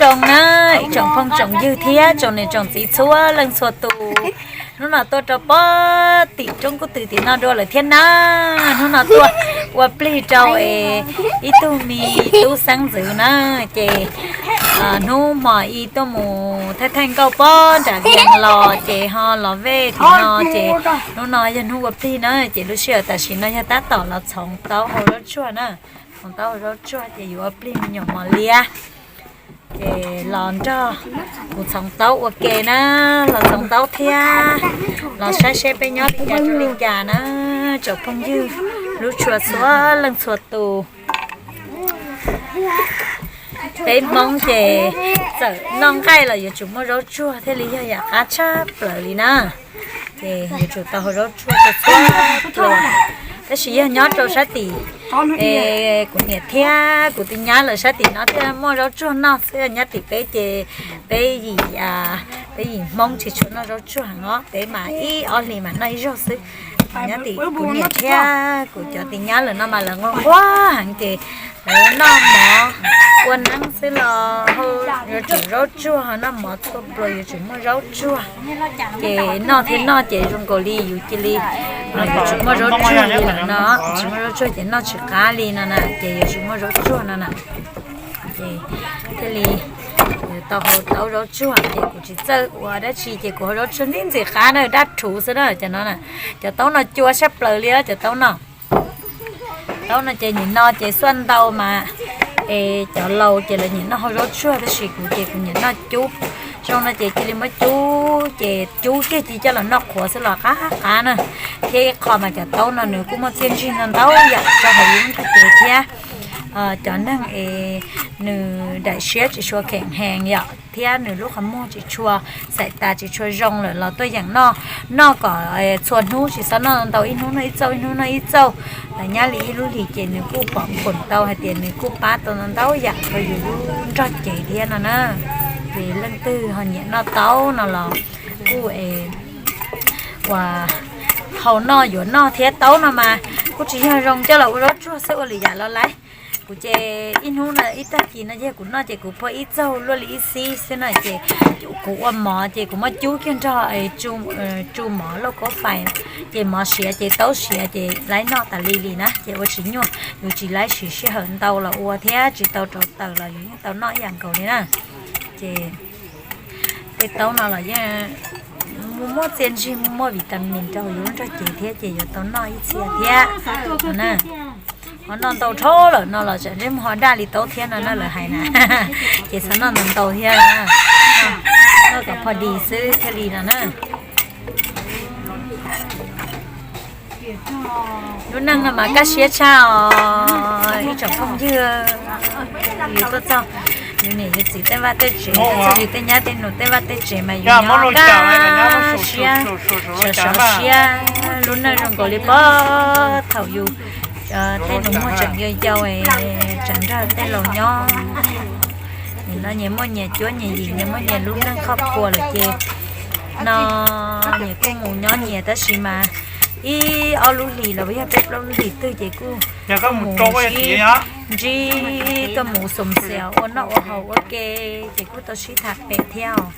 Zoo na, ib tsoom phooj tsoom ywg thiab tsoom niam tsoom txiv txhua leej txhua tus, hnub no tuaj rau pem tim roob kub twm tim no dua lawm thiab na. Hnub no tuaj ua plig rau es ib tug me tub xeeb ntxwv na, ces hnub hmo ib tuaj mus thaij thaij nkauj pem nram Vias los ces ho los vej tim no ces hnub no yog hnub ua plig na, ces lub sij hawm tam sim no yog tab tom los txhoov taub hau zaub tsuag na. Txhoov taub hau zaub tsuag ces yuav ua plig me nyuam mos liab. Ces los nrog kuv txhoov taub ua ke na, los txhoov taub thiab los saib seb peb nyob li cas rau li cas na, tsoom phooj ywg hlub tshua txhua leej txhua tus. Peb Hmoob ces txawm noj nqaij los yuav tsum muaj zaub tsuag thiaj li yog yam qab tshaj plaws li na. Ces yuav tsum tau hau zaub tsuag txhua txhua tus. Tab sis yog nyob rau sab tim kuv niam thiab kuv tus nyab lawv sab tim no thiaj muaj zaub tsuag noj xwb, nyob tim peb ces peb yim, peb yim Hmoob tsis tshua noj zaub tsuag heev os, peb mas ib ob hlis mas noj ib zaug xwb. Nyob tim kuv niam thiab kuv cov tus nyab lawv no mas lawv nquag nquag heev ces lawv noj mov ua neeb xwb los yuav tsum zaub tsuag, noj mov txhua pluas yuav tsum muaj zaub tsuag. Ces noj thiab noj ces zoo nkaus li yus cia li yuav tsum muaj zaub tsuag li lawm no, tsis muaj zaub tsuag ces noj tsis qab li no na, ces yuav tsum muaj zaub tsuag no na. Ces thiaj li tau hau taub zaub tsuag ces kuv tsis txawj ua dab tsi ces kuv hau zaub tsuag ntxim ntxim qab na, dab rhuv xwb na cov no na. Cov taub no cua sab plaws li cov taub no. Taub no ces nim no ces xuaj ntau mas es cov laus ces lawv nyiam noj hau zaub tsuag tab sis kuv ces kuv nyiam noj cub. Zoo no ces cia li muab cub ces cub kiag cia coj los noj qhuav xwb los qab qab na. Thiab ib qho mas cov taub no nws kuj muaj txiaj ntsig ntau ntau yam rau hauv yus lub ntiaj teb thiab. Cov neeg es nws daim siab tsis tshua kheem hees yom, thiab nws lub qhov muag tsis tshua, xaim tas tsis tshua zoo lawm los tuaj yeem noj, noj kom txhua hnub tsis txhob noj ntau, ib hnub noj ib txauj ib hnub noj ib txauj. Los nyab li ib lub hlis ces nws kuj pom khoom tau hais tias nws kuj pab tau ntau ntau yam rau yus lub nrog cev thiab no na. Ces leej twg ho nyiam noj taub no los kuj es uas haus noj yuav noj thiab, taub no mas kuj tsis yog zoo coj los ua zaub tsuag xwb, ua lwm yam los laiv. Kuv ces ib hnub no ib tag kis no yog kuv noj ces kuv phua ib txaug luaj li ib xib xwb na, ces kuv ua mov ces kuv muab cub kiag nrog tsu mov lauj kaub fais, ces mov siav ces taub siav ces laib noj tas li li na, ces ua tsis nyuaj. Yus tsis laib siv sij hawm ntau los ua thiab tsis tau rau taws los yus yeej tau noj ib yam nkaus li na. Ces tej taub no los yeej muaj muaj txiaj ntsig, muaj muaj vitamin rau yus lub nrog cev thiab, ces yuav tau noj ib txhia thiab no na. Ho noj ntau dhau lawm no los tsam ntsej muag ho daj li taub thiab no na lawv hais na. Ces txhob noj ntau ntau thiab, noj kom pho dis xwb thiaj li no na. Lub neej no mas kaj siab tshaj os ib tsoom phooj ywg. Yus tuaj txog yus niam yus txiv tej vaj tej tsev, tuaj txog yus tej nyab tej nus tej vaj tej tsev mas yus nyob kaj siab, sawv sawv siab. Lub neej zoo nkaus li pab thaum yus tej nus muag tseem yau yau, tseem nrog tej laus nyob. Nim no nyias muaj nyias cuab nyias yim, nyias muaj nyias lub neej qhov pua lawm ces no nyias kuj mus nyob nyias, tab sis mas ib ob lub hlis los yog peb plaub lub hlis twg ces kuj mus sib ntsib, tuaj mus xom xias ua noj ua haus ua ke, ces kuj tau sib tham pem thiab os.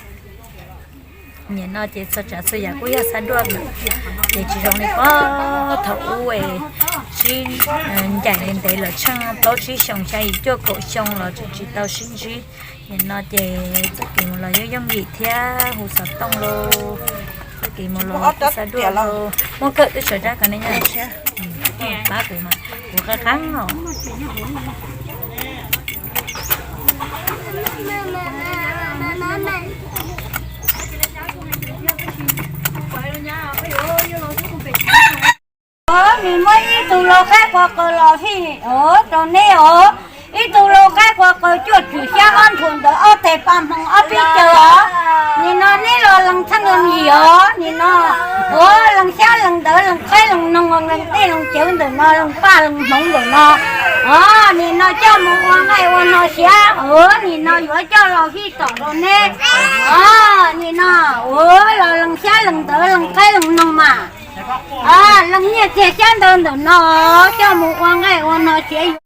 Nim no ces txhua tsav txhua yam kuj yog xab duaj lawm, ces tsis zoo li pab thaum ub sib ncaim ntev lawm tsheej plaub tsib xyoos xya yim cuaj kaum xyoo los tseem tsis tau sib ntsib. Nim no ces txoj kev mus los yooj yooj yim thiab hu xov tooj lauj, txoj kev mus los xab duaj lauj. Muab kawm twb sawv rab ko ne nyob siab, pab kuv mas kuv qab qab os. Nws muab ib tug lau qaib qua qaws los fij rau neb os. Ib tug lau qaib qua qaws cuaj tsum xyab ob nthus ntawd ob teg paj hmoov ob peb caug os. Nim no neb los lees txheej lees yim os, nim no ua lees xyab lees ntawv lees qaib lees noog lees dej lees cawv ntawm no lees paj lees hmoov ntawm no os. Nim no coj mus ua nqaij ua no siav os, nim no yuav coj los fij tom rau neb os. Nim no ua los lees xyab lees ntawv lees qaib lees noog mas lees nyiaj txiag xyab ntawv ntawm no coj mus ua nqaij ua no siav yuav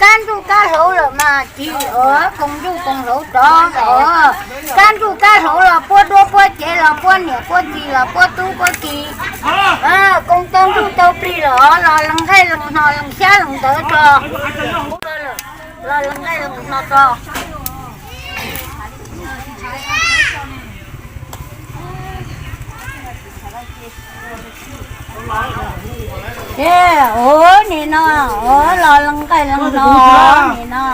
Kab ntuj kab hlauv lawm mas cig os, koom ntuj koom hlauv rov os. Kab ntuj kab hlauv los puab duab puab cev los puab niam puab txiv los puab tub puab ki. Koom tau ntuj tau plig los los lees nqaij lees hno lees xyab lees ntawv tso. Los lees nqaij lees hno tso. Ua nim no, ua los lees nqaij lees hno, nim no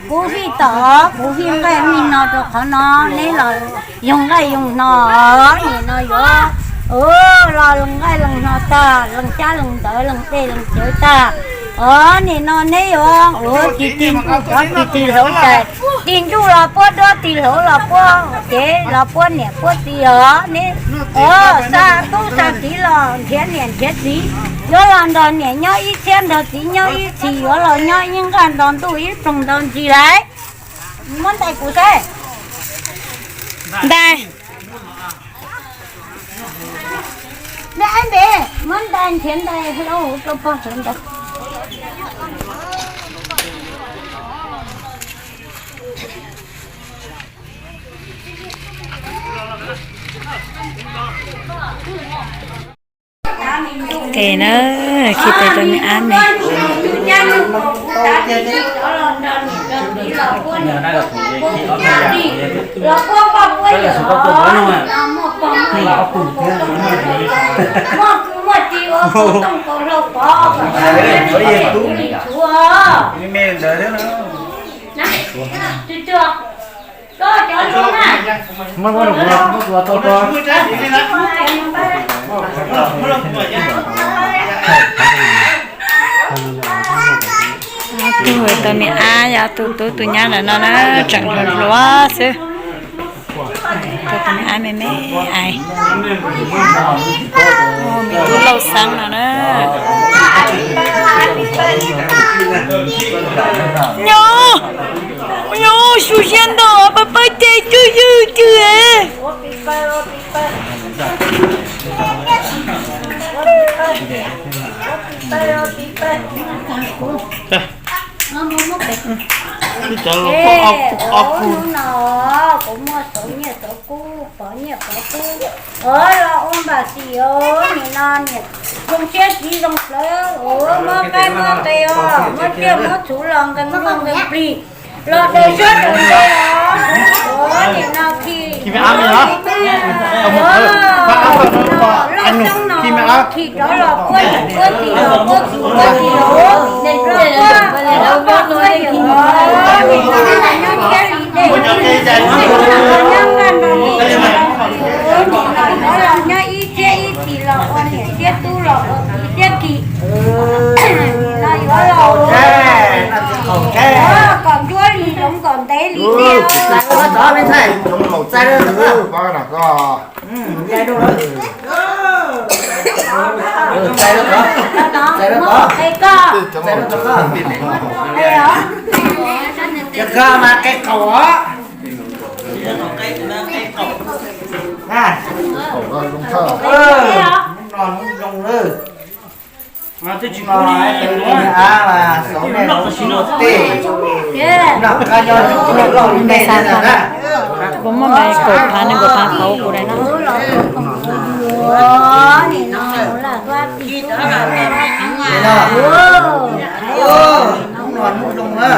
kuv fij tom, kuv fij nqaij fij hno rau qhov no, neb los yoog nqaij yoog hno, nim no yuav, ua los lees nqaij lees hno tag, lees xyab lees ntawv lees dej lees cawv tag, ua nim no neb yuav ua tig tig ntuj rov tig tig hlauv tais, tig ntuj los puab duab tig hlauv los puab cev los puab niam puab txiv os, neb ua xa tub xa txiv los nrhiav niam nrhiav txiv, yuav los nrog niam nyob ib txhiab nrog txiv nyob ib txhis, yuav los nyob ib nqaj nto ntuj ib ploog nto ntsis lauj. Muab ntais kuv saib. Ntais. Ntais npe, muab ntais nrhiav ntais hlo rau pog nrhiav ntais. Tes na, khi tes rau me ab me. Tug tau niam ab, yog tug tub tug nyab ntawm no na, tseem hluas hluas xwb. Tau tus me ab me me ais. Me tub Lauj Xeeb no na. Nyob, nyob, su siab ntau, pab pab cai cuj ywg cw. Hnub no kuv muaj xauv nyiaj xauv kub, pov nyiaj pov kub, los ua npam xim os. Nim no niam zoo siab txiv zoo plawv, muab qaib muab qe os, muab tsiaj muab txhuv los nqee nqee plig los daws suab daws nqe os. Nim no khi, Lauj Xeeb no khi rov los puab niam puab txiv los puab kwv puab tij los, los puab pog puab yawm os. Nim no nyob thiab li dej, nyob nqaj nrog li, nim no yuav los nyob ib txhiab ib txhis los ua niam thiab tub los ua txiv thiab ki. Nim no yuav los kom ncuab li zoov kom ntev li dej. Cov koj mas qe qaum os. Hnub no hnub zoo lawm. Hnub no xauv nej lub sij hawm tej, noj qab nyob zoo loj li nej ntag na. Kuv muaj npe kaum phav, nees nkaum phav qauv kuv daim no. Hnub no hnub zoo na.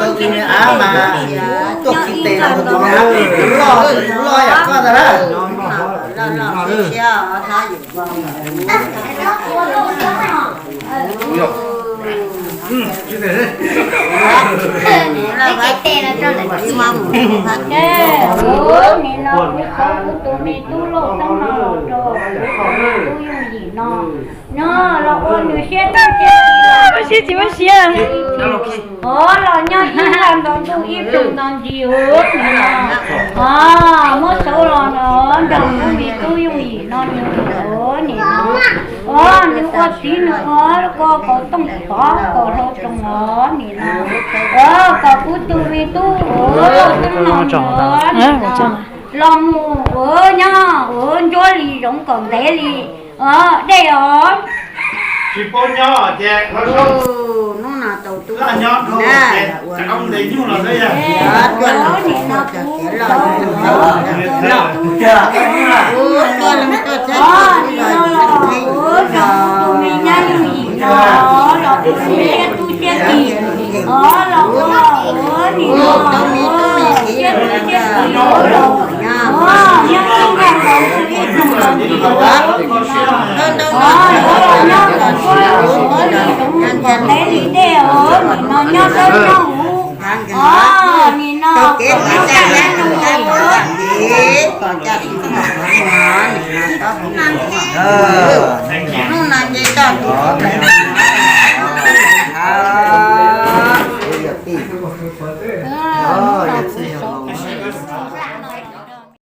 Tus me ab mas tuaj khi tes los tus me ab loj loj yam koj ntag na. Nim no kuv txhawb kuv tus me tub Lauj Xeeb no los rau kuv tus me tub Yooj Yim no, no los ua nws siab tag cia, siab tsis muaj siab. Ov, los nyob ib nta nto ntuj ib nta nto ntsis, ov, nim no, ov, muab xauv los no nrog kuv me tub Yooj Yim no nws, ov, nim no, ov, nws ua txiv nws ov ko kaus tooj tov kaus hlau tsoos os nim no, ov, kom kuv tus me tub ua Lauj Xeeb no nim no los mus ua nyob ua ntsuab li zoov kom ntev li, ov, dej os. Tsis paub nyob ces hnub no tau tub nyob ces ua ntej nyuj los xwb, tuaj los nim no kuv los, kuv tuaj los tuaj txhawb kuv los tus me nyab Yooj Yim no los tus me siab tub siab tim, ov, los ua nim no tau me tub me siab tub siab tim, ov, nyob ib nta nto ntuj ib nta nto ntsis, ov, nyob kom ntsuab li zoov kom ntev li dej os nim no nyob dawb nyob huv, ov, nim no kom nyob kaj nyob zoo li ov. Hnub no ces coj tus